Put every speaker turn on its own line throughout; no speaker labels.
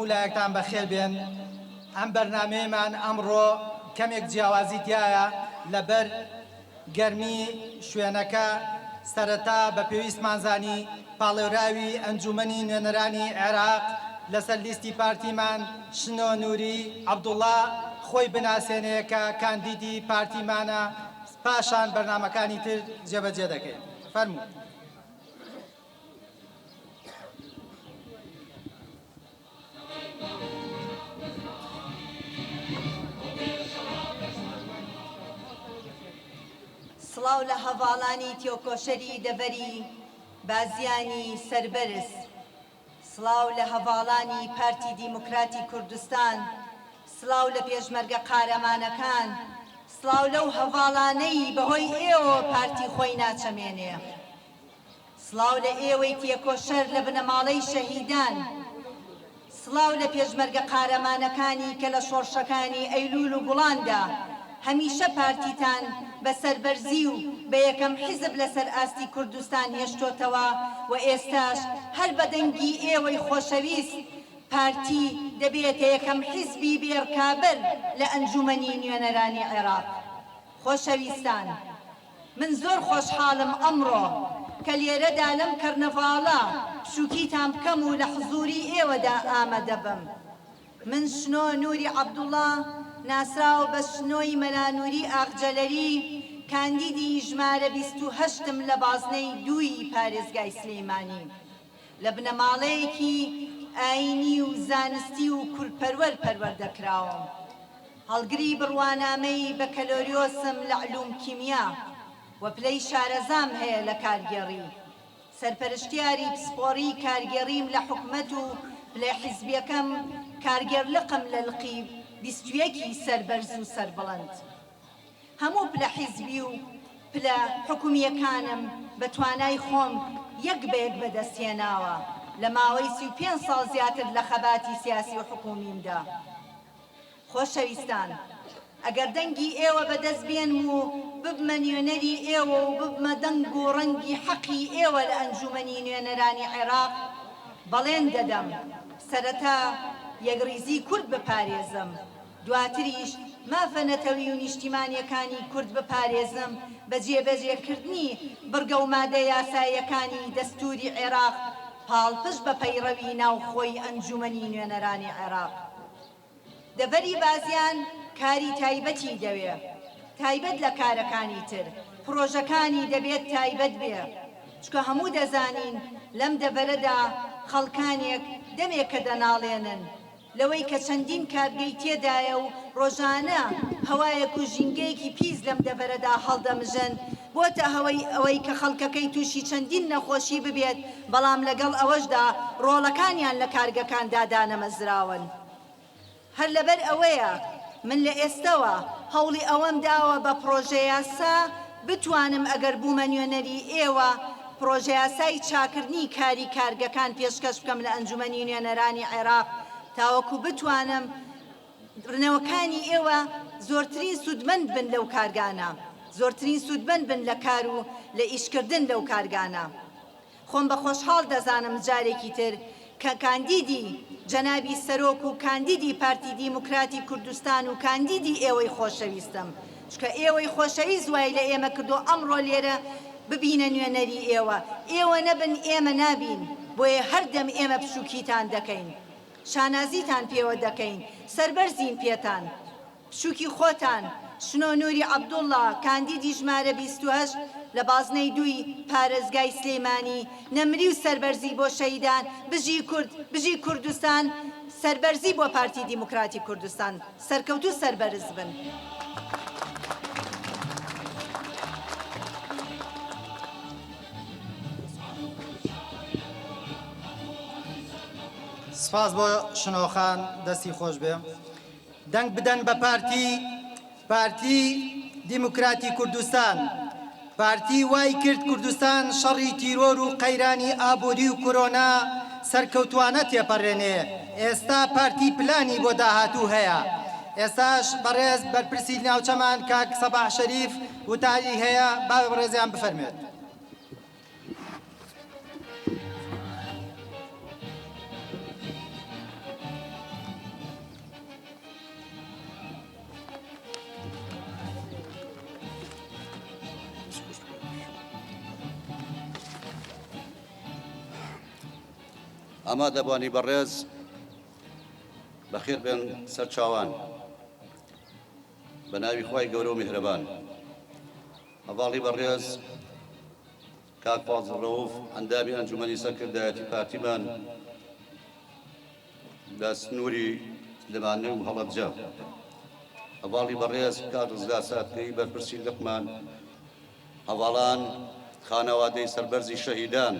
هەموو لایەکتان بەخێر بێن. ئەم بەرنامەیەمان ئەمڕۆ کەمێک جیاوازی تیایە لەبەر گەرمی شوێنەکە، سەرەتا بە پێویستمان زانی پاڵێوراوی ئەنجوومەنی نوێنەرانی عێراق لەسەر لیستی پارتیمان شنۆ نوری عەبدوڵا خۆی بناسێنێ کە کاندیدی پارتیمانە، پاشان بەرنامەکانی تر جێبەجێ دەکەین. فەرموو.
سڵاو لە هەڤاڵانی تێکۆشەری دەڤەری بازیانی سەربەرز، سڵاو لە هەڤاڵانی پارتی دیموکراتی کوردستان، سڵاو لە پێشمەرگە قارەمانەکان، سڵاو لەو هەڤاڵانەی بەهۆی ئێوەوە پارتی خۆی ناچەمێنێ. سڵاو لە ئێوەی تێکۆشەر لە بنەماڵەی شەهیدان، سڵاو لە پێشمەرگە قارەمانەکانی کە لە شۆڕشەکانی ئەیلول و گوڵاندا هەمیشە پارتیتان بە سەربەرزی و بە یەکەم حیزب لەسەر ئاستی کوردستان هێشتۆتەوە و ئێستاش هەر بە دەنگی ئێوەی خۆشەویست پارتی دەبێتە یەکەم حیزبی بێ ڕکابەر لە ئەنجومەنی نوێنەرانی عێراق. خۆشەویستان. من زۆر خۆشحاڵم ئەمڕۆ کە لێرەدا لەم کەرنەڤاڵە بچووکیتان بکەم و لە حزووری ئێوەدا ئامادەبم. من شنۆ نوری عەبدوڵا ناسراو بە شنۆی مەلا نوری ئاغجەلەری کاندیدی ژمارە 28 م لە بازنەی دووی پارێزگای سلیمانی. لە بنەماڵەیەکی ئایینی و زانستی و کوردپەروەر پەروەردە کراوم. هەڵگری بڕوانامەی بەکەلۆریۆسم لە علوم کیمیا و پلەی شارەزام هەیە لە کارگێڕی. سەرپەرشتیاری پسپۆڕی کارگێڕیم لە حکومەت و پلە حیزبیەکەم کارگێڕ لقم لە لقی 21 ی سەربەرز و سەربڵند. هەموو پلە حیزبی و پلە حکومییەکانم بە توانای خۆم یەک بە یەک بەدەست هێناوە لە ماوەی 35 ساڵ زیاتر لە خەباتی سیاسی و حکومیمدا. خۆشەویستان، ئەگەر دەنگی ئێوە بەدەست بێنم و ببمە نوێنەری ئێوە و ببمە دەنگ و ڕەنگی حەقی ئێوە لە ئەنجومەنی نوێنەرانی عێراق، بەڵێن دەدەم سەرەتا یەکڕیزی کورد بپارێزم، دواتریش مافە نەتەوی و نیشتیمانیەکانی کورد بپارێزم بە جێبەجێکردنی بڕگە و مادە یاساییەکانی دەستوری عێراق پاڵپشت بە پەیڕەوی ناوخۆی ئەنجومەنی نوێنەرانی عێراق. دەڤەری بازیان کاری تایبەتی دەوێ، تایبەت لە کارەکانی تر، پڕۆژەکانی دەبێت تایبەت بێ، چونکە هەموو دەزانین لەم دەڤەرەدا خەڵکانێک دەمێکە دەناڵێنن لەوەی کە چەندین کارگەی تێدایە و ڕۆژانە هەوایەک و ژینگەیەکی پیس لەم دەڤەرەدا هەڵدەمژن، بۆتە هۆی ئەوەی کە خەڵکەکەی تووشی چەندین نەخۆشی ببێت، بەڵام لەگەڵ ئەوەشدا ڕۆڵەکانیان لە کارگەکاندا دانەمەزراون. هەر لەبەر ئەوەیە من لە ئێستەوە هەوڵی ئەوەم داوە بە پڕۆژەیاسا بتوانم ئەگەر بوومە نوێنەری ئێوە پڕۆژەیاسای چاکردنی کاری کارگەکان پێشکەش بکەم لە ئەنجومەنی نوێنەرانی عێراق تاوەکو بتوانم نەوەکانی ئێوە زۆرترین سوودمەند بن لەو کارگانە، زۆرترین سوودمەند بن لە کار و لە ئیشکردن لەو کارگانە. خۆم بە خۆشحاڵ دەزانم جارێکی تر کە کاندیدی جەنابی سەرۆک و کاندیدی پارتی دیموکراتی کوردستان و کاندیدی ئێوەی خۆشەویستم، چونکە ئێوەی خۆشەویست وای لە ئێمە کردووە ئەمڕۆ لێرە ببینە نوێنەری ئێوە، ئێوە نەبن ئێمە نابین، بۆیە هەردەم ئێمە بچووکیتان دەکەین. شانازیتان پێوە دەکەین، سەربەرزین پێتان. بچوکی خۆتان، شنۆ نوری عەبدوڵا، کاندیدی ژمارە 28 لە بازنەی دووی پارێزگای سلیمانی، نەمری و سەربەرزی بۆ شەهیدان، بژی کورد، بژی کوردستان، سەربەرزی بۆ پارتی دیموکراتی کوردستان. سەرکەوتوو سەربەرز بن.
سپاس بۆ شنۆخان دەستی خۆش بێ. دەنگ بدەن بە پارتی، پارتی دیموکراتی کوردستان. پارتی وای کرد کوردستان شەڕی تیرۆر و قەیرانی ئابووری و کۆرۆنا سەرکەوتوانە تێپەرێنێ. ئێستا پارتی پلانی بۆ داهاتوو هەیە. ئێستاش بەڕێز بەرپرسی ناوچەمان کاک سەباح شەریف وتاری هەیە با بەڕێزیان بفەرموێت.
ئامادەبوانی بەڕێز، بەخێر بێن سەر چاوان. بە ناوی خوای گەورە و میهرەبان. هەڤاڵی بەڕێز کاک فازڵ ڕەوف ئەندامی ئەنجومەنی سەرکردایەتی پارتیمان لە سنووری سلێمانی و هەڵەبجە. هەڤاڵی بەڕێز کاک ڕزگار ساتکەیی بەرپرسی لقمان، هەڤاڵان، خانەوادەی سەربەرزی شەهیدان،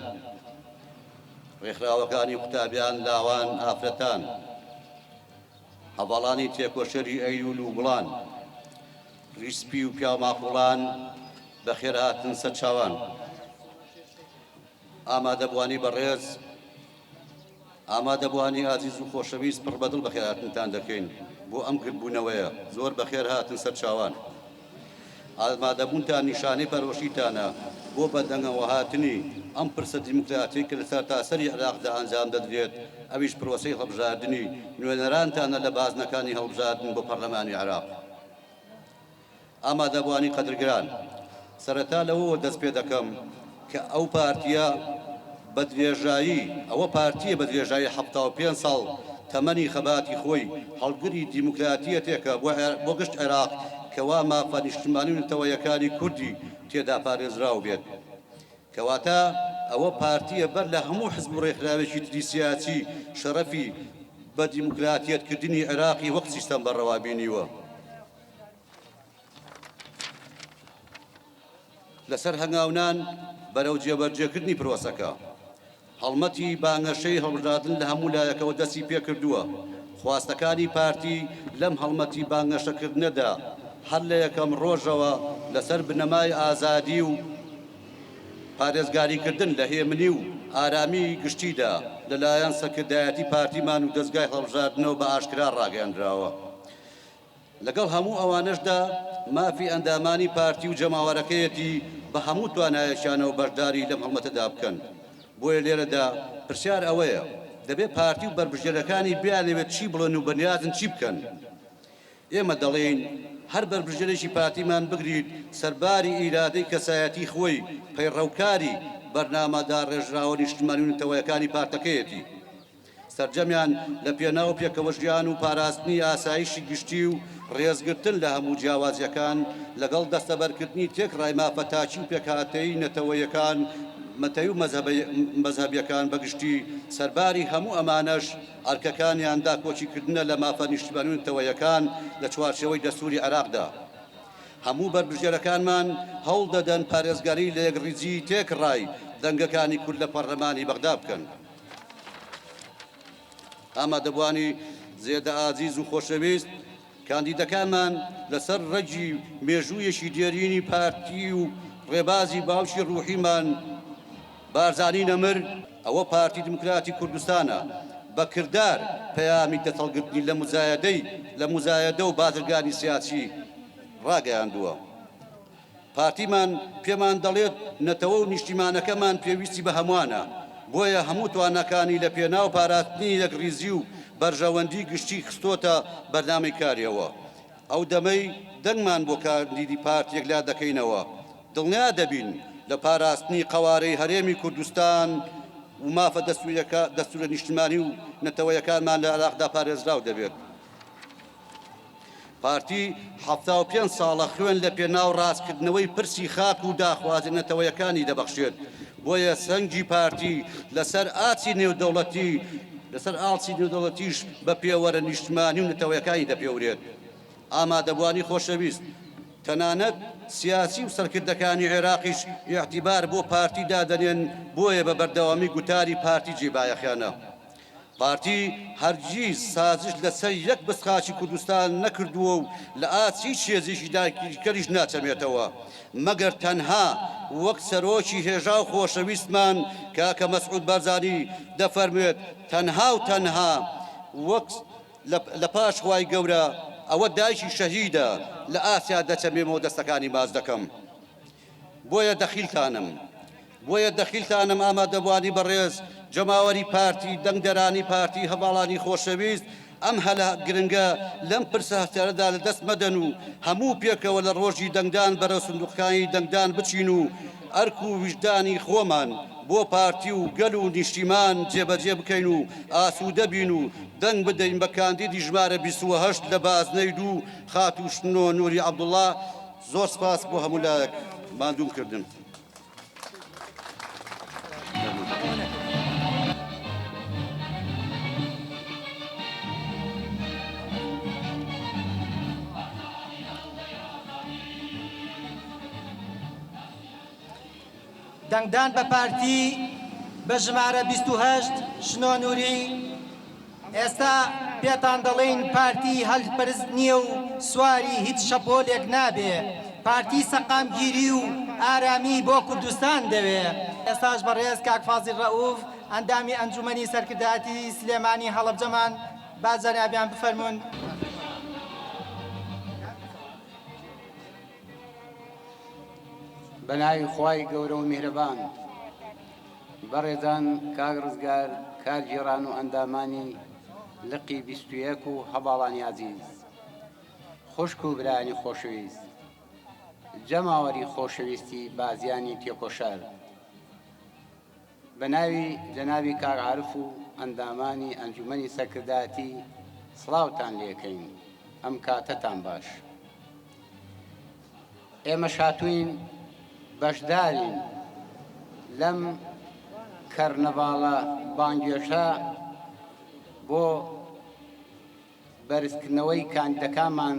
ڕێکخراوەکانی قوتابیان، لاوان، ئافرەتان، هەڤاڵانی تێکۆشەری ئەیلول و گوڵان، ڕیش سپی و پیاوماقوڵان، بەخێرهاتن سەرچاوان. ئامادەبووانی بەڕێز، ئامادەبووانی ئازیز و خۆشەویست پڕ بەدڵ بەخێرهاتنتان دەکەین بۆ ئەم گردبوونەوەیە، زۆر بەخێرهاتن سەرچاوان. ئامادەبوونتان نیشانەی پەرۆشیتانە بۆ بەدەنگەوەهاتنی ئەم پرسە دیموکراتیەی کە لە سەرتاسەری عێراقدا ئەنجام دەدرێت، ئەویش پرۆسەی هەڵبژاردنی نوێنەرانتانە لە بازنەکانی هەڵبژاردن بۆ پەرلەمانی عێراق. ئامادەبووانی قەدرگران، سەرەتا لەوەوە دەست پێدەکەم کە ئەو پارتییە بە درێژایی ئەوە پارتییە بە درێژایی 75 ساڵ تەمەنی خەباتی خۆی هەڵگری دیموکراتییەتێکە بۆ گشت عێراق کەوا مافە نیشتمانی و نەتەوەیەکانی کوردی تێدا پارێزراو بێت. کەواتە ئەوە پارتییە بەر لە هەموو حزب و ڕێکخراوێکی تری سیاسی شەرەفی بە دیموکراتییەت کردنی عێراقی وەک سیستەم بە ڕەوا بینیوە. لەسەر هەنگاونان بەرەو جێبەرجێکردنی پرۆسەکە، هەڵمەتی بانگەشەی هەڵبژاردن لە هەموو لایەکەوە دەستی پێکردووە، خواستەکانی پارتی لەم هەڵمەتی بانگەشەکردنەدا هەر لە یەکەم ڕۆژەوە لەسەر بنەمای ئازادی و پارێزگاریکردن لە هێمنی و ئارامیی گشتیدا لەلایەن سەرکردایەتی پارتیمان و دەزگای هەڵبژاردنەوە بە ئاشکرا ڕاگەیەندراوە. لەگەڵ هەموو ئەوانەشدا مافی ئەندامانی پارتی و جەماوەرەکەیەتی بە هەموو توانایەکیانەوە بەشداری لەم هەڵمەتەدا بکەن. بۆیە لێرەدا پرسیار ئەوەیە دەبێ پارتی و بەربژێرەکانی بیانەوێت چی بڵێن و بەنیازن چی بکەن؟ ئێمە دەڵێین هەر بەربژێرێکی پارتیمان بگریت سەرباری ئیرادەی کەسایەتی خۆی پەیڕەوکاری بەرنامە داڕێژراوە نیشتمانی و نەتەوەیەکانی پارتەکەیەتی. سەرجەمیان لە پێناو پێکەوەژیان و پاراستنی ئاسایشی گشتی و ڕێزگرتن لە هەموو جیاوازییەکان، لەگەڵ دەستەبەرکردنی تێکڕای مافە تاکی و پێکهاتەیی نەتەوەیەکان، مەتەوی و مەزهەبییەکان بە گشتی، سەرباری هەموو ئەمانەش ئەرکەکانیان داکۆکیکردنە لە مافە نیشتمانی و نەتەوەیەکان لە چوارچێوەی دەستووری عێراقدا. هەموو بەربژێرەکانمان هەوڵ دەدەن پارێزگاری لە یەکڕیزیی تێکڕای دەنگەکانی کورد لە پەرلەمانی بەغدا بکەن. ئامادەبووانی زێدە ئازیز و خۆشەویست، کاندیدەکانمان لەسەر ڕەگی مێژوویەکی دێرینی پارتی و ڕێبازی باوکی ڕوحیمان بارزانی نەمر، ئەوە پارتی دیموکراتی کوردستانە بە کردار پەیامی دەستهەڵگرتنی لە موزایەدەی لە موزایەدە و بازرگانی سیاسی ڕاگەیاندووە. پارتیمان پێمان دەڵێت نەتەوە و نیشتیمانەکەمان پێویستی بە هەمووانە، بۆیە هەموو تواناکانی لە پێناو پاراستنی یەکڕیزی و بەرژەوەندی گشتی خستۆتە بەرنامەی کاریەوە. ئەو دەمەی دەنگمان بۆ کاندیدی پارت یەکلا دەکەینەوە، دڵنیا دەبین لە پاراستنی قەوارەی هەرێمی کوردستان و مافە دەستوورە نیشتمانی و نەتەوەیەکانمان لە عێراقدا پارێزراو دەبێت. پارتی 75 ساڵە خوێن لە پێناو ڕاستکردنەوەی پرسی خاک و داخوازی نەتەوەیەکانی دەبەخشێت، بۆیە سەنگی پارتی لەسەر ئاسی نێودەوڵەتی لەسەر ئاڵسی نێودەوڵەتیش بە پێوەرە نیشتمانی و نەتەوەیەکانی دەپێورێت. ئامادەبوانی خۆشەویست، تەنانەت سیاسی و سەرکردەکانی عێراقیش ئیعتیبار بۆ پارتی دادەنێن، بۆیە بە بەردەوامی گوتاری پارتی جێی بایەخیانە. پارتی هەرگیز سازش لەسەر یەک بست خاکی کوردستان نەکردووە و لە ئاست هیچ هێزێکی داگیرکەریش ناچەمێتەوە، مەگەر تەنها وەک سەرۆکی هێژا و خۆشەویستمان کاکە مەسعود بارزانی دەفەرموێت تەنها و تەنها وەک لە پاش خوای گەورە ئەوە دایکی شەهیدە لە ئاسیا دەچەمێمەوە دەستەکانی ماچ دەکەم. بۆیە دەخیلتانم بۆیە دەخیلتانم ئامادەبوانی بەڕێز، جەماوەری پارتی، دەنگدەرانی پارتی، هەڤاڵانی خۆشەویست، ئەم هەلە گرنگە لەم پرسە هەستیارەدا لە دەست مەدەن و هەموو پێکەوە لە ڕۆژی دەنگدان بەرەو سندوقەکانی دەنگدان بچین و ئەرک و ویژدانی خۆمان بۆ پارتی و گەل و نیشتیمان جێبەجێ بکەین و ئاسوودە بین و دەنگ بدەین بە کاندیدی ژمارە 28 لە بازنەی دوو خاتوو شنۆ نوری عەبدوڵا. زۆر سپاس بۆ هەموو لایەک ماندووم کردن.
دەنگدان بە پارتی بە ژمارە 28 شنۆ نوری ئێستا پێتان دەڵێین پارتی هەلپەرست نییە و سواری هیچ شەپۆلێک نابێ، پارتی سەقامگیری و ئارامی بۆ کوردستان دەوێ. ئێستاش بەڕێز کاک فازیل ڕەئوف ئەندامی ئەنجومەنی سەرکردایەتی سلێمانی هەڵەبجەمان با جەنابیان بفەرموون.
بەناوی خوای گەورە و میهرەبان. بەڕێزان کاک ڕزگار، کارگێڕان و ئەندامانی لقی 21 و هەڤاڵانی ئازیز، خوشک و برایانی خۆشەویست، جەماوەری خۆشەویستی بازیانی تێکۆشەر، بە ناوی جەنابی کاک عارف و ئەندامانی ئەنجومەنی سەرکردایەتی سڵاوتان لێکەین، ئەم کاتەتان باش. ئێمەش هاتووین بەشدارین لەم کەرنەڤاڵە بانگێشە بۆ بەرزکردنەوەی کاندیدەکانمان،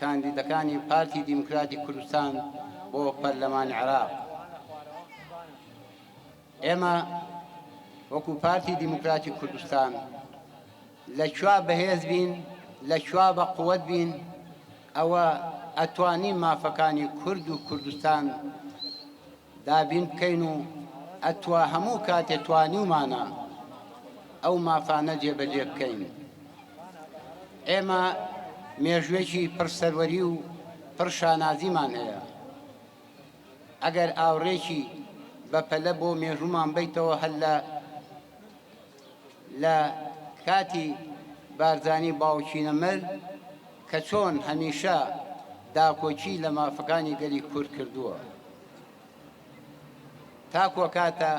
کاندیدەکانی پارتی دیموکراتی کوردستان بۆ پەرلەمانی عێراق. ئێمە وەکو پارتی دیموکراتی کوردستان لە کوا بەهێز بین، لە کوا بە قوت بین، ئەوە ئەتوانین مافەکانی کورد و کوردستان دابین بکەین و ئەتوا هەموو کاتێ توانیومانە ئەو مافانە جێبەجێ بکەین. ئێمە مێژوویەکی پڕ سەروەری و پڕ شانازیمان هەیە. ئەگەر ئاوڕێکی بە پەلە بۆ مێژوومان بەیتەوە هەر لە لە کاتی بارزانی باوکی نەمر کە چۆن هەمیشە داکۆکی لە مافەکانی گەلی کورد کردووە تاکوە کاتە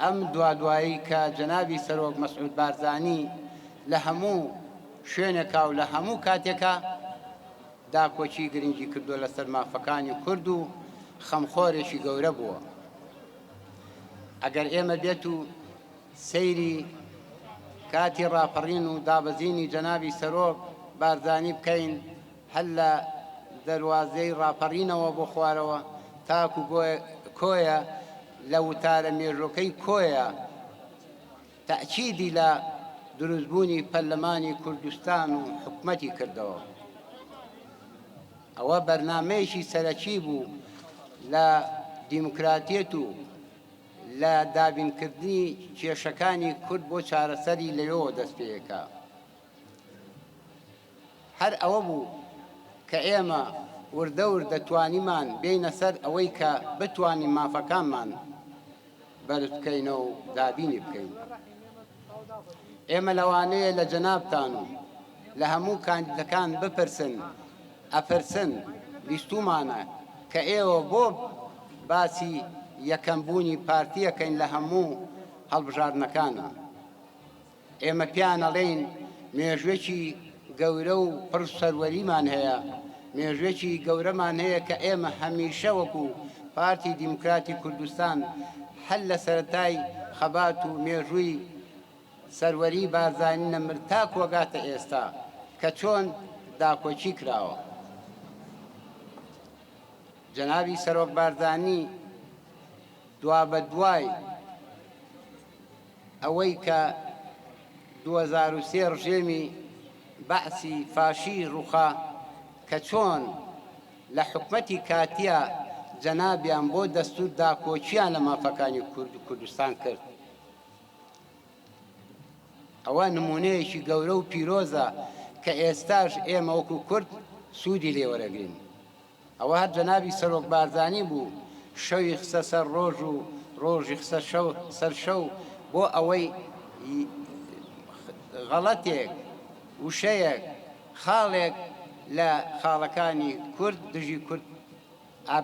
ئەم دوادوایی کە جەنابی سەرۆک مەسعود بارزانی لە هەموو شوێنێکا و لە هەموو کاتێکا داکۆکی گرنگی کردووە لەسەر مافەکانی کورد و خەمخۆرێکی گەورە بووە. ئەگەر ئێمە بێت و سەیری کاتی ڕاپەڕین و دابەزینی جەنابی سەرۆک بارزانی بکەین هەر لە دەروازەی ڕاپەڕینەوە بۆ خوارەوە تاکو کۆیە لە وتارە مێژوەکەی کۆیە تەئکیدی لە دروستبوونی پەرلەمانی کوردستان و حکومەتی کردەوە. ئەوە بەرنامەیەکی سەرەکی بوو لە دیموکراتیەت و لە دابینکردنی کێشەکانی کورد بۆ چارەسەری لەوێوە دەست پێکا. هەر ئەوە بوو کە ئێمە وردە وردە توانیمان بێینە سەر ئەوەی کە بتوانین مافەکانمان بەرز بکەینەوە و دابینی بکەین. ئێمە لەوانەیە لە جەنابتان و لە هەموو کاندیدەکان بپرسن، ئەپرسن، بیستوومانە کە ئێوە بۆ باسی یەکەم بوونی پارتی ئەکەین لە هەموو هەڵبژاردنەکانا؟ ئێمە پێیان ئەڵێین مێژووێکی گەورە و پڕ سەروەریمان هەیە، مێژووێکی گەورەمان هەیە کە ئێمە هەمیشە وەکو پارتی دیموکراتی کوردستان هەر لە سەرەتای خەبات و مێژووی سەروەری بارزانی نەمر تاکو ئەگاتە ئێستا کە چۆن داکۆکی کراوە. جەنابی سەرۆک بارزانی دوابەدوای ئەوەی کە 2003 ڕژێمی بەعسی فاشی ڕوخا کە چۆن لە حکومەتی کاتیا جەنابیان بۆ دەستور داکۆکیان لە مافەکانی کورد و کوردستان کرد ئەوە نمونەیەکی گەورە و پیرۆزە کە ئێستاش ئێمە وەکو کورد سوودی لێوەرەگرین. ئەوە هەر جەنابی سەرۆک بارزانی بوو شەوی خستە سەر ڕۆژ و ڕۆژی خستە سەر شەو بۆ ئەوەی غەڵەتێک، وشەیەک، خاڵێک لە خاڵەکانی کورد دژی کورد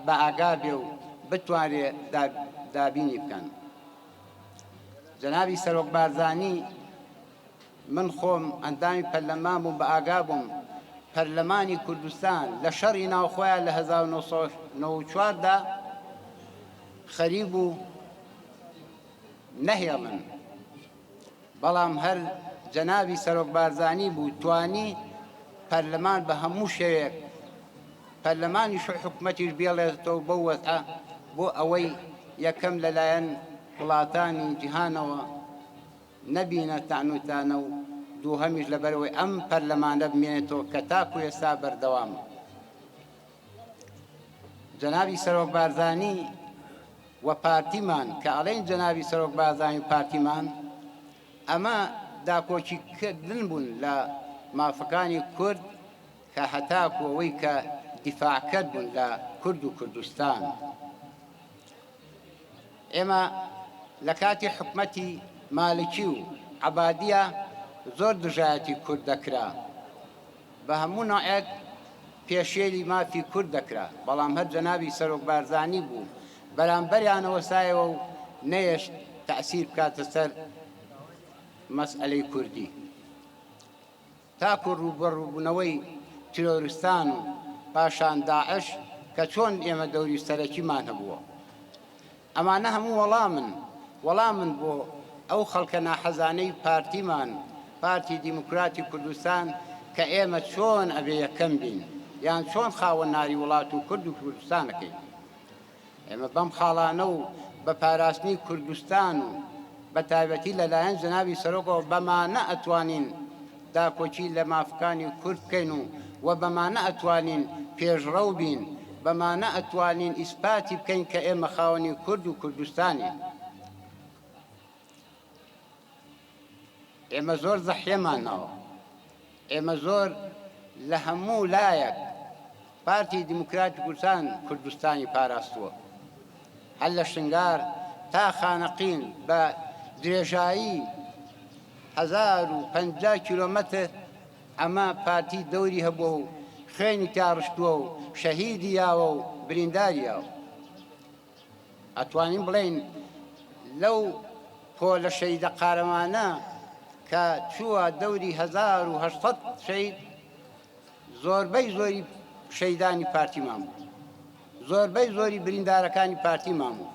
بە ئاگا بێ و. بتوانرێ دابینی بکەن. جەنابی سەرۆک بارزانی من خۆم ئەندامی پەرلەمان بووم بە ئاگا بووم پەرلەمانی کوردستان لە شەڕی ناوخۆیان لە 1994 دا خەریک بوو نەهێڵن بەڵام هەر جەنابی سەرۆک بارزانی بوو توانی پەرلەمان بە هەموو شێوەیەک پەرلەمانیش و حکومەتیش بێڵێتەوە بەو وەزعە بۆ ئەوەی یەکەم لەلایەن وڵاتانی جیهانەوە نەبینە تەعن و تانە و دووهەمیش لەبەرئەوەی ئەم پەرلەمانە بمێنێتەوە کە تاکو ئێستا بەردەوامە. جەنابی سەرۆک بارزانی و پارتیمان کە ئەڵێین جەنابی سەرۆک بارزانی و پارتیمان ئەمە داکۆکی کردن بوون لە مافەکانی کورد کە هەتاکو ئەوەی کە دیفاعکەر بوون لە کورد و کوردستان. ئێمە لە کاتی حکومەتی مالکی و عەبادیە زۆر دژایەتی کورد دەکرا، بە هەموو نەوعێک پێشێلی مافی کورد دەکرا، بەڵام هەر جەنابی سەرۆک بارزانی بوو بەرامبەریانە وەسایەوە و نەیەشت تەئسیر بکاتە سەر مەسئەلەی کوردی. تاکو ڕووبەڕووبوونەوەی تیرۆرستان و پاشان داعش کە چۆن ئێمە دەوری سەرەکیمان هەبووە. ئەمانە هەموو وەڵامن، وەڵامن بۆ ئەو خەڵکە ناحەزانەی پارتیمان، پارتی دیموکراتی کوردستان کە ئێمە چۆن ئەبێ یەکەم بین یان چۆن خاوەناری وڵات و کورد و کوردستانەکەین. ئێمە بەم خاڵانە و بە پاراستنی کوردستان و بە تایبەتی لە لایەن جەنابی سەرۆکەوە بەمانە ئەتوانین داکۆکی لە مافکانی کورد بکەین و و بەمانە ئەتوانین پێشڕەو بین، بەمانە ئەتوانین ئیسپاتی بکەین کە ئێمە خاوەنی کورد و کوردستانین. ئێمە زۆر زەحیەمان ناوە. ئێمە زۆر لە هەموو لایەک پارتی دیموکراتی کوردستان کوردستانی پاراستووە. هەر لە شنگار تا خانەقین بە درێژایی 1050 کیلۆمەتر ئەمە پارتی دەوری هەبووە و خوێنی تیا ڕشتووە و شەهیدی یاوە و برینداری یاوە. ئەتوانین بڵێین لەو پۆلە شەهیدە قارەمانە کە چووە دەوری 1800 شەهید زۆربەی زۆری شەهیدانی پارتیمان بوو، زۆربەی زۆری بریندارەکانی پارتیمان بوو.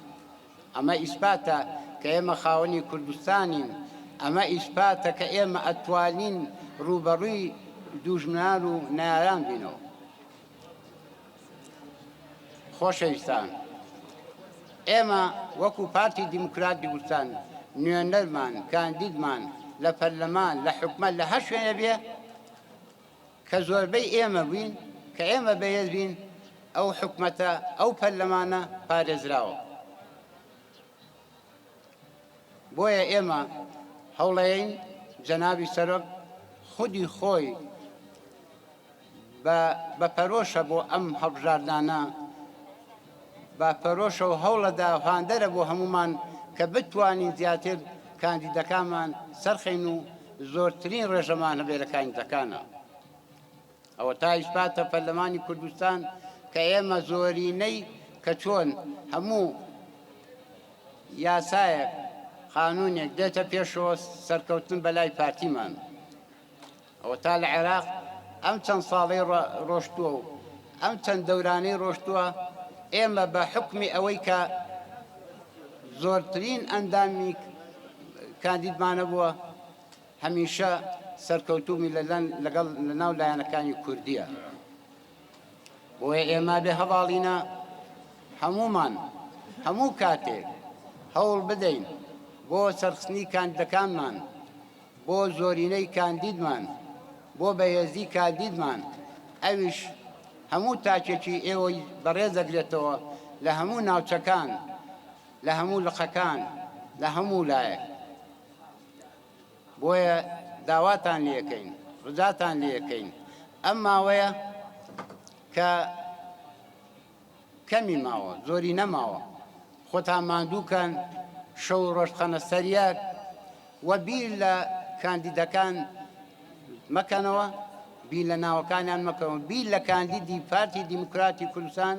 ئەمە ئیسپاتە کە ئێمە خاوەنی کوردستانین، ئەمە ئیسپاتە کە ئێمە ئەتوانین ڕووبەڕووی دووژمنان و نەیاران بینەوە. خۆشەویستان ئێمە وەکو پارتی دیموکراتی کوردستان نوێنەرمان کاندیدمان لە پەرلەمان لە حکومەت لە هەر شوێنێ بێ کە زۆربەی ئێمە بووین کە ئێمە بەهێز بین ئەو حکومەتە ئەو پەرلەمانە پارێزراوە بۆیە ئێمە هەوڵەیەین جەنابی سەرۆک خودی خۆی بە بە پەرۆشە بۆ ئەم هەڵبژاردنانە، بە پەرۆشە و هەوڵەدا و هاندەرە بۆ هەموومان کە بتوانین زیاتر کاندیدەکانمان سەرخەین و زۆرترین ڕێژەمان هەبێ لە کاندیدەکانا. ئەوە تا ئیسپاتە پەرلەمانی کوردستان کە ئێمە زۆرینەی کە چۆن هەموو یاسایەک قانونێک دێتە پێشەوە سەرکەوتن بەلای پارتیمان. ئەوەتا لە عێراق ئەم چەند ساڵەی ڕۆشتووە و ئەم چەند دەورانەی ڕۆشتووە ئێمە بە حوکمی ئەوەی کە زۆرترین ئەندامی کاندیدمانە بووە هەمیشە سەرکەوتوومی لەگەڵ لەناو لایەنەکانی کوردیە. بۆیە ئێمە بێ هەڤاڵینە هەموومان هەموو کاتێک هەوڵ بدەین بۆ سەرخستنی کاندیدەکانمان بۆ زۆرینەی کاندیدمان، بۆ بەهێزی کاندیدمان، ئەویش هەموو تاکێکی ئێوەی بەڕێز دەگرێتەوە لە هەموو ناوچەکان، لە هەموو لقەکان، لە هەموو لایەک. بۆیە داواتان لێکەین، ڕجاتان لێکەین ئەم ماوەیە کە کەمی ماوە زۆری نەماوە خۆتان ماندوو کەن شەو و ڕۆژ بخەنە سەر یەک و بیر لە کاندیدەکان مەکەنەوە بیر لە ناوەکانیان مەکەنەوە بیر لە کاندیدی پارتی دیموکراتی کوردستان.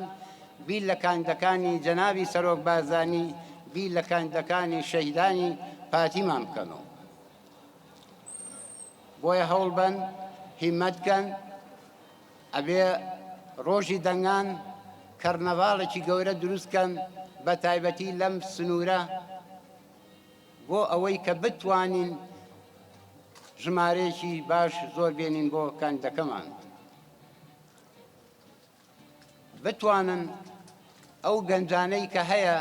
بیر لە کاندیدەکانی جەنابی سەرۆک بارزانی، بیر لە کاندیدەکانی شەهیدانی پارتیمان بکەنەوە. بۆیە هەوڵ بەن، هیمەت کەن، ئەبێ ڕۆژی دەنگان کەرنەڤاڵێکی گەورە دروست کەن بە تایبەتی لەم سنوورە بۆ ئەوەی کە بتوانین ژمارەیەکی باش زۆر بێنین بۆ کاندیدەکەمان. بتوانن ئەو گەنجانەی کە هەیە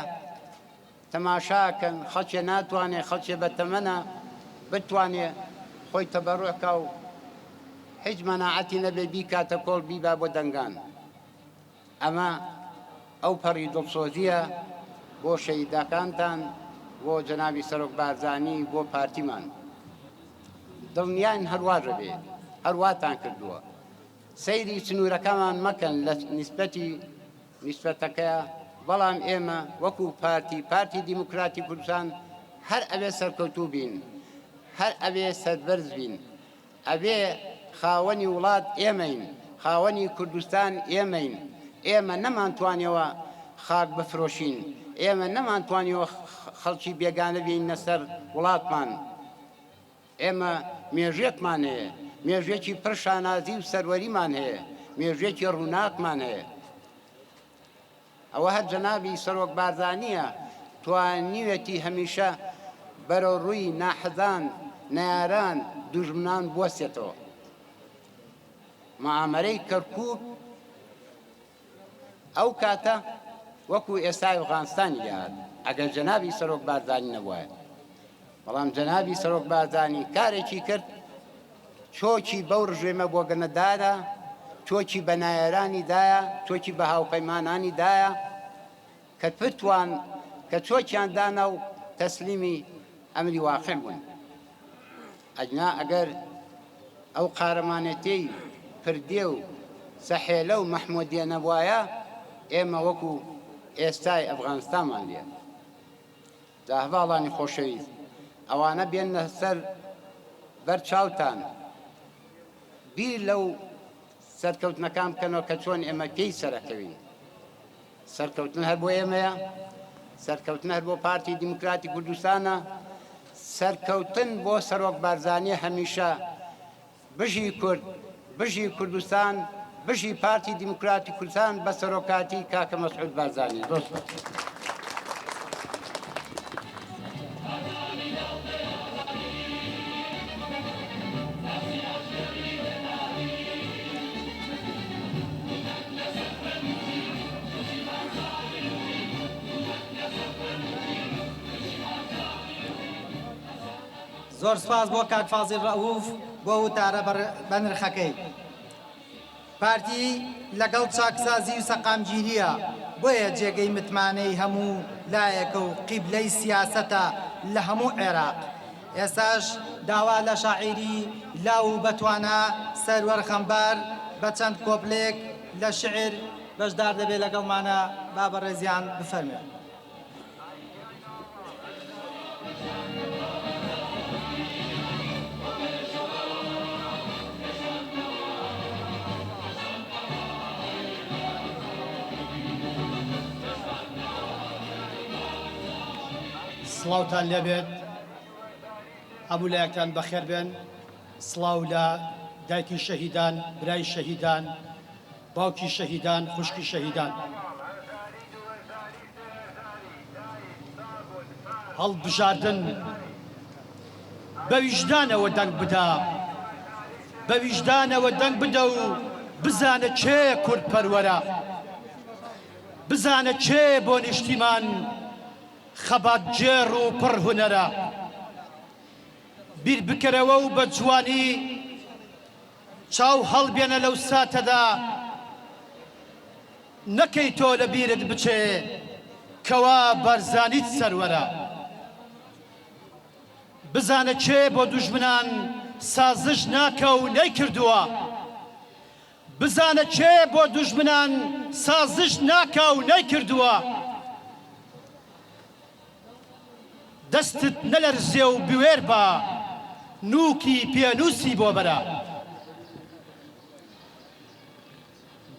تەماشاکەن خەڵکێ ناتوانێ خەڵکێ بەتەمەنە بتوانێ خۆی تەبەڕوع کا و هیچ مەناعەتی نەبێ بیکاتە کۆڵ بیبا بۆ دەنگان ئەمە ئەو پەڕی دڵسۆزیە بۆ شەهیداکانتان بۆ جەنابی سەرۆک بارزانی بۆ پارتیمان دڵنیاین هەرواش ئەبێ هەرواتان کردووە. سەیری سنوورەکەمان مەکەن لە نیسبەتی نیسبەتەکەیا، بەڵام ئێمە وەکو پارتی، پارتی دیموکراتی کوردستان هەر ئەبێ سەرکەوتوو بین، هەر ئەبێ سەربەرز بین، ئەبێ خاوەنی وڵات ئێمەین، خاوەنی کوردستان ئێمەین، ئێمە نەمانتوانیەوە خاک بفرۆشین، ئێمە نەمانتوانیەوە خەڵکی بێگانە بێنینە سەر وڵاتمان. ئێمە مێژووێکمان هەیە، مێژووێکی پڕ شانازی و سەروەریمان هەیە، مێژووێکی ڕووناکمان هەیە. ئەوە هەر جەنابی سەرۆک بارزانییە توانیوێتی هەمیشە بەرەو ڕووی ناحەزان، نەیاران، دوژمنان بوەستێتەوە. معامەرەی کەرکووک ئەو کاتە وەکو ئێستای ئەفغانستانی لێهات ئەگەر جەنابی سەرۆک بارزانی نەبوایە. بەڵام جەنابی سەرۆک بارزانی کارێکی کرد چۆکی بەو ڕژێمە بۆگەنە دارا، چۆکی بە نایارانی دایە، چۆکی بە هاوپەیمانانی دایە کە بتوان کە چۆکیان دانا و تەسلیمی ئەمری واقع بوون. ئەگنا ئەگەر ئەو قارەمانێتیەی پردێ و سەحێلە و مەحمۆدیە نەبوایە ئێمە وەکو ئێستای ئەفغانستانمان لێ جا هەڤاڵانی خۆشەویست ئەوانە بێننە سەر بەر چاوتان بیر لەو سەرکەوتنەکان بکەنەوە کە چۆن ئێمە پێی سەرەکەوین. سەرکەوتن هەر بۆ ئێمەیە، سەرکەوتن هەر بۆ پارتی دیموکراتی کوردستانە، سەرکەوتن بۆ سەرۆک بارزانیە هەمیشە. بژی کورد، بژی کوردستان، بژی پارتی دیموکراتی کوردستان بە سەرۆکاتی کاکە مەسعود بارزانی. زۆر سوپاس.
زۆر سوپاس بۆ کاک فازیل ڕەئوف بۆ وتارە بەنرخەکەی. پارتی لەگەڵ چاکسازی و سەقامگیرییە، بۆیە جێگەی متمانەی هەموو لایەکە و قیبلەی سیاسەتە لە هەموو عێراق. ئێستاش داوا لە شاعیری لاو و بەتوانا سەروەر غەمبار بە چەند کۆپلەیەک لە شیعر بەشدار دەبێت لەگەڵمانە با بەڕێزیان بفەرموێ.
سڵاوتان لێبێت هەموو لایەکتان بەخێر بێن سڵاو لە دایکی شەهیدان برای شەهیدان باوکی شەهیدان خوشکی شەهیدان. هەڵبژاردن بە ویژدانەوە دەنگ بدە بە ویژدانەوە دەنگ بدە و بزانە کێ کوردپەروەرە بزانە کێ بۆ نیشتیمان خەباتگێڕ و پڕ هونەرە بیر بکەرەوە و بە جوانی چاو هەڵبێنە لەو ساتەدا نەکەی تۆ لە بیرت بچێ کەوا بارزانیت سەروەرە بزانە کێ بۆ دوژمنان سازش ناکا و نەیکردووە بزانە کێ بۆ دوژمنان سازش ناکا و نەیکردووە دەستت نەلەرزێ و بوێر بە نووکی پێنووسی بۆ بەرە.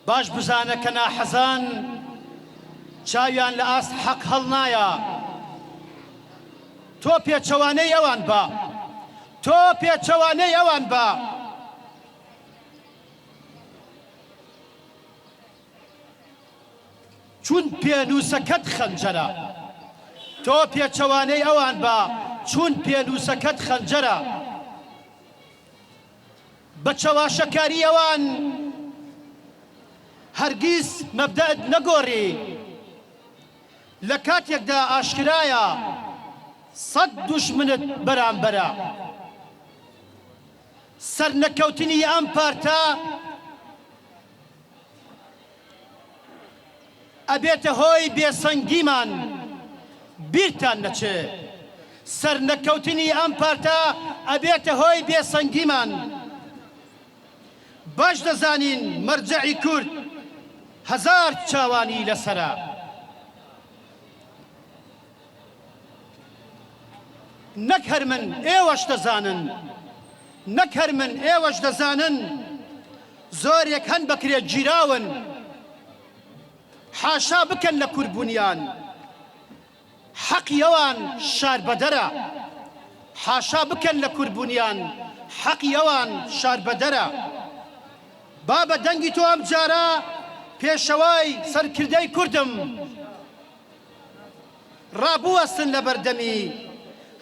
باش بزانە کە ناحەزان. چاویان لە ئاست حەق هەڵنایە. تۆ پێچەوانەی ئەوان بە. تۆ پێچەوانەی ئەوان بە. چون پێنووسەکەت خەنجەرە. تۆ پێچەوانەی ئەوان بە چون پێنووسەکەت خەنجەرە. بە چەواشەکاری ئەوان هەرگیز مەبدەئت نەگۆڕی. لە کاتێکدا ئاشکرایە سەت دوژمنت بەرامبەرە. سەرنەکەوتنی ئەم پارتە ئەبێتە هۆی بێسەنگیمان، بیرتان نەچێ سەرنەکەوتنی ئەم پارتە ئەبێتە هۆی بێسەنگیمان. باش دەزانین مەرجەعی کورد هەزار چاوانی لەسەرە. نەک هەر من ئێوەش دەزانن، نەک هەر من ئێوەش دەزانن زۆرێک هەن بەکرێ گیراون حاشا بکەن لە کورد بونیان حەقی ئەوان شاربەدەرە حاشا بکەن لە کورد بونیان حەقی ئەوان شاربەدەرە بابە دەنگی تۆ ئەمجارە پێشەوای سەرکردەی کوردم. ڕابوەستن لەبەردەمی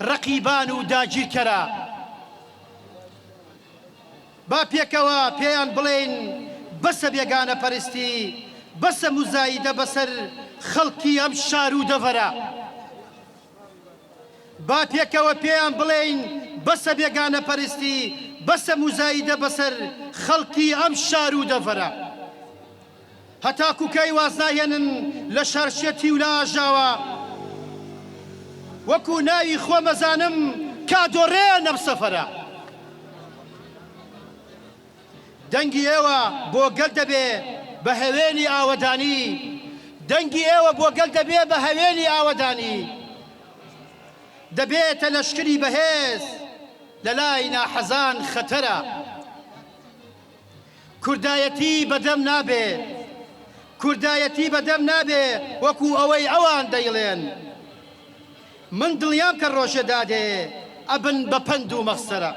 ڕەقیبان و داگیرکەرا. با پێکەوە پێیان بڵێین بەسە بێگانەپەرستی، بەسە موزایدە بەسەر خەڵکی ئەم شار و دەڤەرە. با پێکەوە پێیان بڵێین بەسە بێگانەپەرستی، بەسە موزایدە بەسەر خەڵکی ئەم شار و دەڤەرە. هەتاکو کەی وازناهێنن لە شارچێتی و لە ئاژاوە؟ وەکو ناوی خۆم ئەزانم کادۆڕێن ئەم سەفەرە. دەنگی ئێوە بۆ گەل دەبێ بە هەوێنی ئاوەدانی دەنگی ئێوە بۆ گەل دەبێ بە هەوێنی ئاوەدانی دەبێتە لەشکری بەهێز لەلای ناحەزان خەتەرە. کوردایەتی بەدەم نابێ کوردایەتی بەدەم نابێ وەکو ئەوەی ئەوان دەیڵێن من دڵنیام کە ڕۆژێ دادێ ئەبن بە پەند و مەخسەرە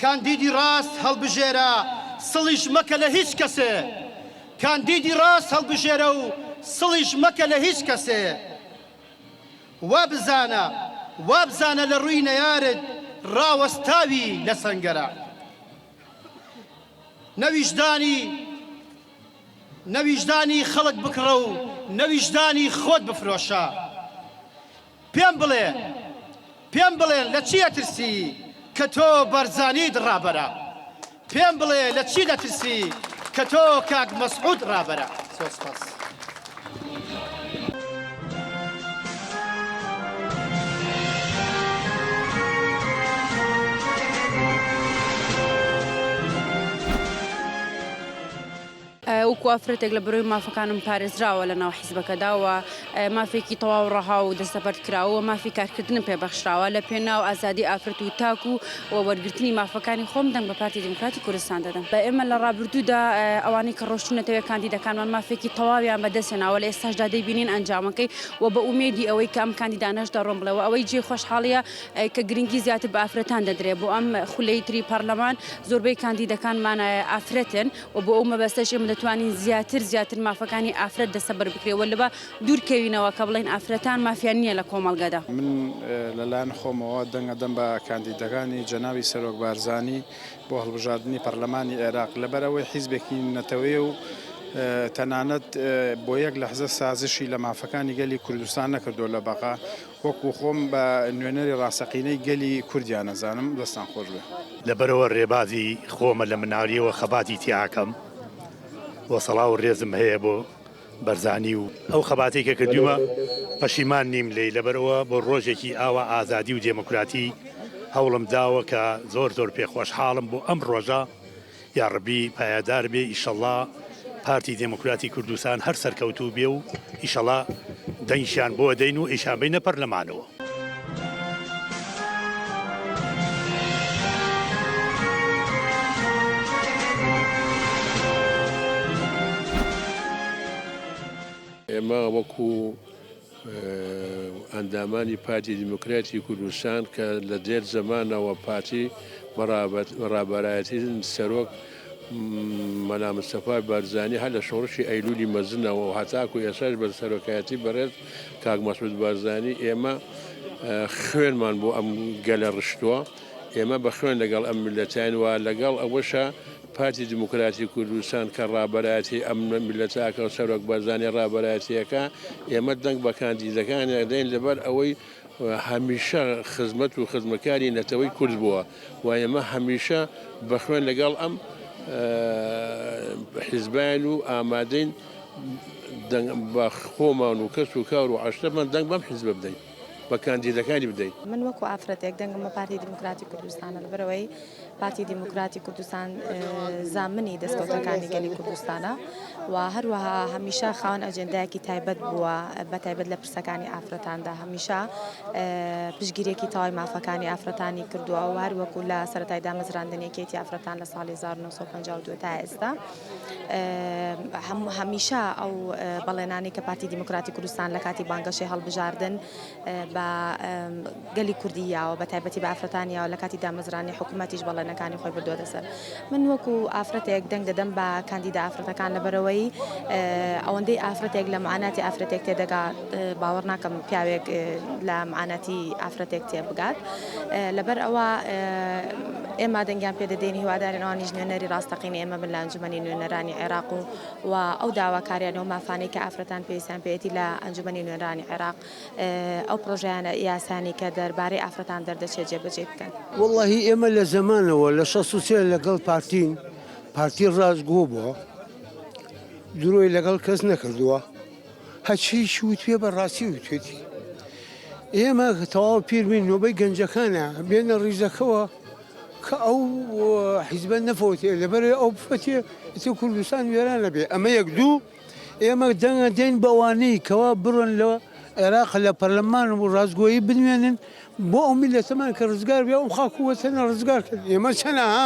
کاندیدی ڕاست هەڵبژێرە سڵیش مەکە لە هیچ کەسێ کاندیدی ڕاست هەڵبژێرە و سڵیش مەکە لە هیچ کەسێ وابزانە وابزانە لە ڕووی نەیارت ڕاوەستاوی لە سەنگەرە. نە ویژدانی نە ویژدانی خەڵک بکڕە و نە ویژدانی خۆت بفرۆشە. پێم بڵێ پێم بڵێن لە چی ئەترسی کە تۆ بارزانیت ڕابەرە؟ پێم بڵێ لە چی دەترسی کە تۆ کاک مەسعود ڕابەرە؟ زۆر سپاس.
وەکو ئافرەتێک لە بەرۆی مافەکانم پارێزراوە لە ناو حیزبەکەدا و مافێکی تەواو ڕەها و دەستەبەرکراوە و مافی کارکردنم پێ بەخشراوە لە پێناو ئازادی ئافرەت و تاک و و وەرگرتنی مافەکانی خۆم دەنگ بە پارتی دیموکراتی کوردستان دەدەم. ئێمە لە ڕابردوودا ئەوانەی کە ڕۆشتوونەتەوە کاندیدەکانمان مافێکی تەواویان بەدەست هێناوە لە ئێستاشدا دەیبینین ئەنجامەکەی و بە ئومێدی ئەوەی کە ئەم کاندیدانەش دەڕۆن بڵێ و ئەوەی جێی خۆشحاڵیە کە گرنگی زیاتر بە ئافرەتان دەدرێ بۆ ئەم خولەی تری پەرلەمان زۆربەی کاندیدەکانمان ئافرەتن و بۆ ئەو مەبەستەش ئێمە دەتوانین زیاتر زیاتر مافەکانی ئافرەت دەستەبەر بکرێ و لەبە دوور کەوینەوە کە بڵێین ئافرەتان مافیان نییە لە کۆمەڵگەدا.
من لەلایەن خۆمەوە دەنگ ئەدەم بە کاندیدەکانی جەنابی سەرۆک بارزانی بۆ هەڵبژاردنی پەرلەمانی عێراق لەبەرئەوەی حیزبێکی نەتەوەیە و تەنانەت بۆ یەک لەحزە سازشی لە مافەکانی گەلی کوردستان نەکردووە لە بەغا وەکو خۆم بە نوێنەری ڕاستەقینەی گەلی کوردیان ئەزانم دەستان خۆش بێ.
لەبەرئەوە رێبازی خۆمە لە مناریەوە خەباتی تیاکەم و سەڵاو و رێزم هەیە بۆ بەرزانی و ئەو خەباتەی کە کردوومە پەشیمان نیم لێی لەبەرئەوە بۆ ڕۆژێکی ئاوا ئازادی و دێموکراتی هەوڵم داوە کە زۆر زۆر پێ خۆشحاڵم بۆ ئەم ڕۆژە یاڕەبی پایەدار بێ ئیشەڵا پارتی دێموکراتی کوردستان هەر سەرکەوتوو بێ و ئیشەڵا دەنگیان بۆ دەین و ئیشان بینە پەرلەمانەوە.
ئێمە وەکو ئەندامانی پارتی دیموکراتی کوردستان کە لە دێر زەمانەوە پارتی بە ڕابەرایەتی سەرۆک مەلا مستەفا بارزانی هەر لە شۆڕشی ئەیلولی مەزنەوە و هەتاکو ئێستاش بە سەرۆکایەتی بەڕێز کاک مەسعود بارزانی ئێمە خوێنمان بۆ ئەم گەلە ڕشتووە ئێمە بە خوێن لەگەڵ ئەم میللەتەین و لەگەڵ ئەوەشا پارتی دیموکراتی کوردستان کە ڕابەرایەتی ئەم میللەتە ئەکا و سەرۆک بارزانی ڕابەرایەتی ئەکا، ئێمە دەنگ بە کاندیدەکانی ئەدەین لەبەر ئەوەی هەمیشە خزمەت و خزمەکاری نەتەوەی کورد بووە و ئێمە هەمیشە بە خوێن لەگەڵ ئەم حیزبین و ئامادەین دەنگ بە خۆمان و کەس و کار و عەشرەتمان دەنگ بەم حیزبە بدەین. بە کاندیدەکانی بدەین.
من وەکو ئافرەتێک دەنگم بە پارتی دیموکراتی کوردستانە لەبەرئەوەی پارتی دیموکراتی کوردستان زامنی دەستکەوتەکانی گەلی کوردستانە و هەروەها هەمیشە خاوەن ئەجێندایەکی تایبەت بووە بە تایبەت لە پرسەکانی ئافرەتاندا هەمیشە پشتگیریەکی تەواوی مافەکانی ئافرەتانی کردووە و هەروەکو لە سەرەتای دامەزراندنی یەکێتی ئافرەتان لە ساڵی 1952 تا ئێستا هەمیشە ئەو بەڵێنانەی کە پارتی دیموکراتی کوردستان لە کاتی بانگەشەی هەڵبژاردن بە گەلی کوردی یاوە بە تایبەتی بە ئافرەتان یاوە لە کاتی دامەزرانی حکوومەتیش بەڵێنەکانی خۆی بردووەتە سەر. من وەکو ئافرەتێک دەنگ دەدەم بە کاندیدە ئافرەتەکان لەبەرئەوەی ئەوەندەی ئافرەتێک لە معاناتی ئافرەتێک تێدەگات باوەڕ ناکەم پیاوێک لە معاناتی ئافرەتێک تێبگات لەبەر ئەوە ئێمە دەنگیان پێدەدەین هیوادارین ئەوانیش نوێنەری ڕاستەقینەی ئێمە بن لە ئەنجومەنی نوێنەرانی عێراق و و ئەو داواکاریانە و مافانەی کە ئافرەتان پێویستیان پێیەتی لە ئەنجومەنی نوێنەرانی عێراق ئەو پڕۆژەیانە یاسانی کە دەربارەی ئافرەتان دەردەچێت جێبەجێی بکەن.
وەڵاهی ئێمە لە زەمانەوە لە 63 لەگەڵ پارتین، پارتی ڕاستگۆ بووە، درۆی لەگەڵ کەس نەکردووە، هەرچیش وتبێ بە ڕاستی وتوێتی. ئێمە تەواو پیر بین نۆبەی گەنجەکانە بێنە ڕیزەکەوە کە ئەو حیزبە نەفەوتێ لەبەر ئەو بفەتێ ئیتر کوردستان وێران نەبێ ئەمە یەک دوو ئێمە دەنگە دەین بەوانەی کەوا بڕۆن لە عێراق لە پەرلەمان و ڕاستگۆیی بنوێنن بۆ ئەو میللەتەمان کە ڕزگار بێ ئەو خاک و وەتەنە ڕزگار کرد ئێمە چەنەها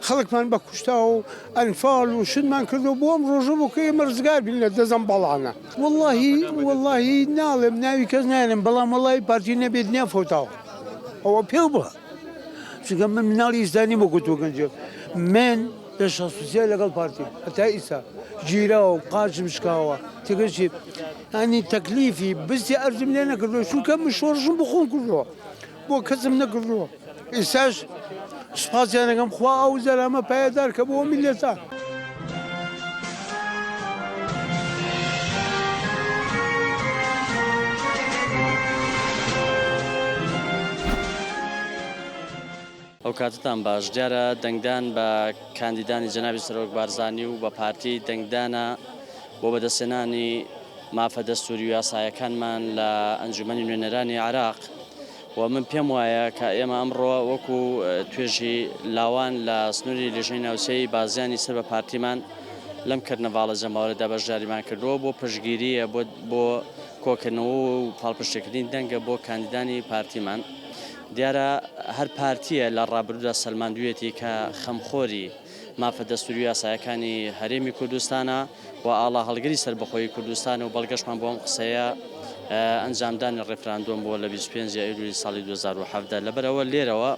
خەڵکمان بە کوشتا و ئەنفال و شتمان کردو بۆ ئەم ڕۆژە بۆ کە ئێمە ڕزگار بین لە دەزەم بەڵانە وەڵاهی وەڵاهی ناڵێم ناوی کەس نایەنم بەڵام وەڵاهی پارتی نەبێت دنیا فەوتاوە ئەوە پێو بڵێ چونکە من مناڵی ئیستا نیم وەکو تۆ گەنجێک من لە 63 لەگەڵ پارتی هەتا ئیستا گیراوم قاچم شکاوە تێگەشتی هەنی تەکلیفی بستی ئەرزم لێ نەکردووە چونکە من شۆڕشم بۆ خۆم کردووە بۆ کەسم نەکردووە ئیستاش سوپاسیان دەکەم خوا ئەو زەلامە پایەدار کە بۆ میللەتە.
ئەوکاتەتان باش، دیارە دەنگدان بە کاندیدانی جەنابی سەرۆک بارزانی و بە پارتی دەنگدانە بۆ بەدەستهێنانی مافە دەستوری و یاسایەکانمان لە ئەنجومەنی نوێنەرانی عێراق و من پێم وایە کە ئێمە ئەمڕۆ وەکو توێژی لاوان لە سنووری لیژنەی ناوچەی بازیانی سەر بە پارتیمان لەم کەرنەڤاڵە جەماوەرەدا بەشداریمان کردووە بۆ پشتگیرییە بۆ بۆ کۆکردنەوە و پاڵپشتیکردنی دەنگە بۆ کاندیدانی پارتیمان. دیارە هەر پارتییە لە ڕابردوودا سەلماندوویەتی کە خەمخۆری مافە دەستووری و یاسایەکانی هەرێمی کوردستانە و ئاڵاهەڵگری سەربەخۆیی کوردستانە و بەڵگەشمان بۆ ئەم قسەیە ئەنجامدانی ڕیفراندۆم بووە لە 25 ئەیلولی ساڵی 2017 لەبەرئەوە لێرەوە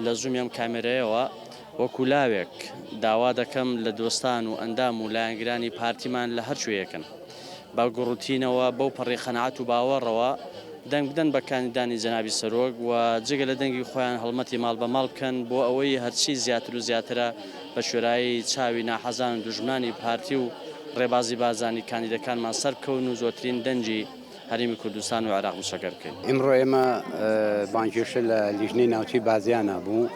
لە زوومی ئەم کامێرەیەوە وەکو لاوێک داوا دەکەم لە دۆستان و ئەندام و لایەنگرانی پارتیمان لە هەر کوێیەکن بە گوڕوتینەوە بەو پەڕی قەناعەت و باوەڕەوە دەنگ بدەن بە کاندیدانی جەنابی سەرۆک و جگە لە دەنگی خۆیان هەڵمەتی ماڵ بە ماڵ بکەن بۆ ئەوەی هەرچی زیاتر و زیاترە بە کوێرایی چاوی ناحەزان و دوژمنانی پارتی و ڕێبازی بارزانی کاندیدەکانمان سەربکەون و زۆرترین دەنگی هەرێمی کوردستان و عێراق مسۆگەر بکەین.
ئیمڕۆ ئێمە بانگهێشت لە لیژنەی ناوچەی بازیانە بوو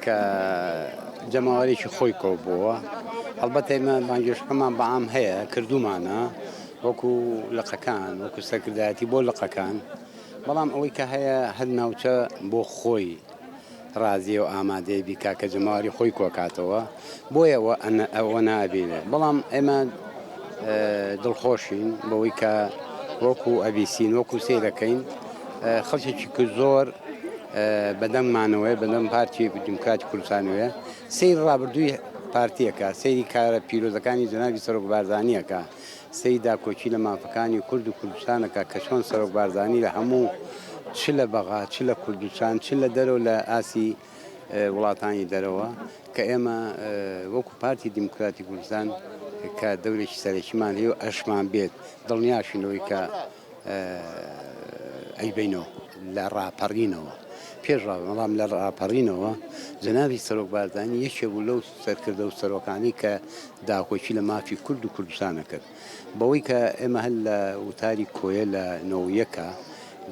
کە جەماوەرێکی خۆی کۆبووە. هەڵبەتە ئێمە بانگهێشتەکەمان بە عام هەیە کردوومانە وەکو لقەکان وەکو سەرکردایەتی بۆ لقەکان، بەڵام ئەوەی کە هەیە هەر ناوچە بۆ خۆی ڕازیە و ئامادەیە بیکا کە جەماوەری خۆی کۆکاتەوە بۆیە ئەوە نابینێ بەڵام ئێمە دڵخۆشین بەوەی کە وەکو ئەبیسین وەکو سەیرەکەین خەڵکێکی کە زۆر بەدەممانەوەی بەدەم پارتی دیموکراتی کوردستانەوەیە سەیر ڕابردووی پارتی ئەکا، سەیری کارە پیرۆزەکانی جەنابی سەرۆک بارزانی ئەکا، سەیری داکۆکی لە مافەکانی کورد و کوردستان ئەکا کە چۆن سەرۆک بارزانی لە هەموو چ لە بەغا چ لە کوردستان چ لە دەرەوە لە ئاستی وڵاتانی دەرەوە کە ئێمە وەکو پارتی دیموکراتی کوردستان کە دەورێکی سەرەکیمان هەیە و ئەشمان بێت دڵنیاشین لەوەی کە ئەیبەینەوە. لە ڕاپەڕینەوە پێش ڕاپەڕین، بەڵام لە ڕاپەڕینەوە جەنابی سەرۆک بارزانی یەکێ بوو لەو سەرکردە و سەرۆکانەی کە داکۆکی لە مافی کورد و کوردستان ئەکرد. بەوەی کە ئێمە هەر لە وتاری کۆیە لە 91 کا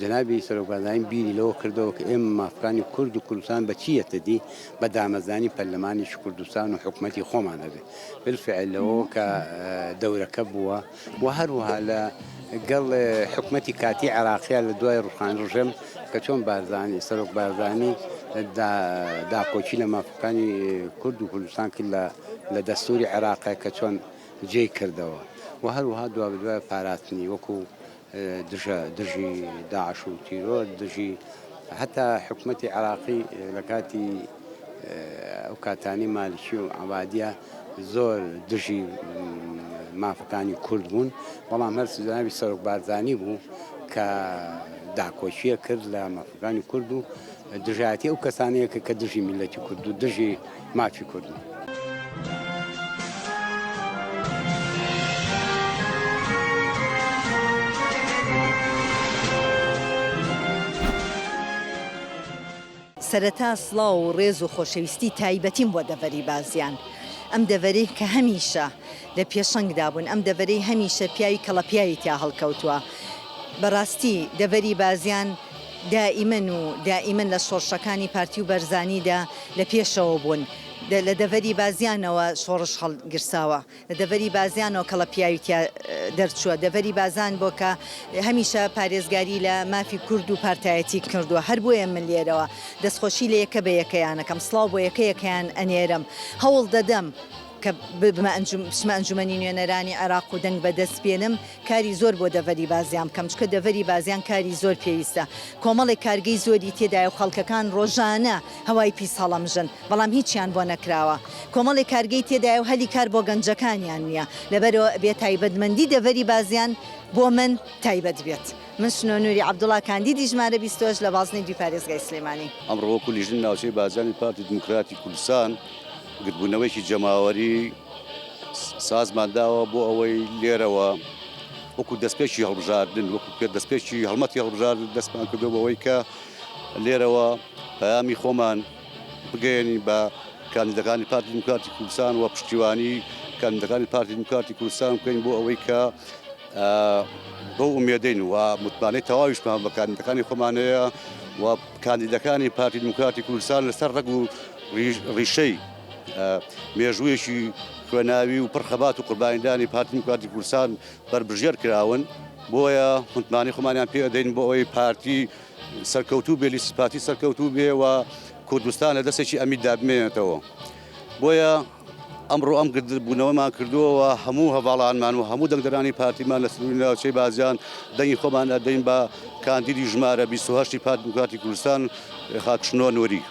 جەنابی سەرۆک بارزانی بیری لەوە کردەوە کە ئێمە مافەکانی کورد و کوردستان بە چی یەتە دی؟ بە دامەزرانی پەرلەمانێکی کوردستان و حکومەتی خۆمان هەبێ. بالفعل لەوەوە کە دەورەکە بووە و هەروەها لە گەڵ حکومەتی کاتی عێراقیا لە دوای ڕوخانی ڕژێم کە چۆن بارزانی سەرۆک بارزانی داکۆکی لە مافەکانی کورد و کوردستان کرد لە لە دەستوری عێراقە کە چۆن جێی کردەوە و هەروەها دوابەدوای پاراستنی وەکو دژە دژی داعش و تیرۆر دژی هەتا حکومەتی عێراقی لە کاتی ئەو کاتانی مالکی و عەبادیە زۆر دژی مافەکانی کورد بوون بەڵام هەر جەنابی سەرۆک بارزانی بوو کە داکۆکیە کرد لە مافەکانی کورد و دژایەتی ئەو کەسانەیە کە کە دژی میلەتی کورد و دژی مافی کوردن.
سەرەتا سڵاو و ڕێز و خۆشەویستی تایبەتیم بۆ دەڤەری بازیان، ئەم دەڤەرەی کە هەمیشە لە پێشەنگدا بوون، ئەم دەڤەرەی هەمیشە پیاوی کەڵەپیاوی تیا هەڵکەوتووە. بەڕاستی دەڤەری بازیان دائیمەن و دائیمەن لە شۆڕشەکانی پارتی و بەرزانیدا لە پێشەوە بوون. لە دەڤەری بازیانەوە شۆڕش هەڵگیرساوە. لە دەڤەری بازیانەوە کەڵە پیاوی تیا دەرچووە. دەڤەری بازان بۆ کە هەمیشە پارێزگاری لە مافی کورد و پارتایەتی کردووە. هەر بۆیە من لێرەوە دەستخۆشی لە یەکە بە یەکەیان ئەکەم. سڵاو بۆ یەکە یەکەیان ئەنێرم. هەوڵ دەدەم کە ببمە ئەنجوم بچمە ئەنجومەنی نوێنەرانی عێراق و دەنگ بەدەست بێنم. کاری زۆر بۆ دەڤەری بازیان بکەم چونکە دەڤەری بازیان کاری زۆر پێویستە کۆمەڵێک کارگەی زۆری تێدایە و خەڵکەکان ڕۆژانە هەوای پیس هەڵەمژن بەڵام هیچیان بۆ نەکراوە کۆمەڵێک کارگەی تێدایە و هەلی کار بۆ گەنجەکانیان نییە لەبەرئەوە ئەبێ تایبەتمەندی دەڤەری بازیان بۆ من تایبەت بێت من شنۆ نوری عەبدوڵا کاندیدی ژمارە 28 لە بازنەی دووی پارێزگای سلێمانی.
ئەمڕۆ وەکو لیژنەی ناوچەی بازیانی پارتی دیموکراتی کوردستان گردبوونەوەیەکی جەماوەری سازمان داوە بۆ ئەوەی لێرەوە وەکو دەستپێکی هەڵبژاردن وەکو پێ دەستپێکی هەڵمەتی هەڵبژاردن دەستمان کردو بەوەی کە لێرەوە پەیامی خۆمان بگەیەنین بە کاندیدەکانی پارتی دیموکراتی کوردستان و پشتیوانی کاندیدەکانی پارتی دیموکراتی کوردستان بکەین بۆ ئەوەی کە بەو ئومێدەین و متمانەی تەواویشمان بە کاندیدەکانی خۆمان هەیە و کاندیدەکانی پارتی دیموکراتی کوردستان لەسەر ڕەگ و ڕیشەی مێژوویەکی خوێناوی و پڕ خەبات و قوربانیدانی پارتی دیموکراتی کوردستان بەربژێر کراون، بۆیە متمانەی خۆمانیان پێ ئەدەین بۆ ئەوەی پارتی سەرکەوتوو بێ، لیستی پارتی سەرکەوتوو بێ و کوردستان لە دەستێکی ئەمیددا بمێنێتەوە. بۆیە ئەمڕۆ ئەم گردبوونەوەمان کردووە و هەموو هەڤاڵانمان و هەموو دەنگدەرانی پارتیمان لە سنووری ناوچەی بازیان دەنگی خۆمان ئەدەین بە کاندیدی ژمارە 28 پارتی دیموکراتی کوردستان خاک شنۆ نوری.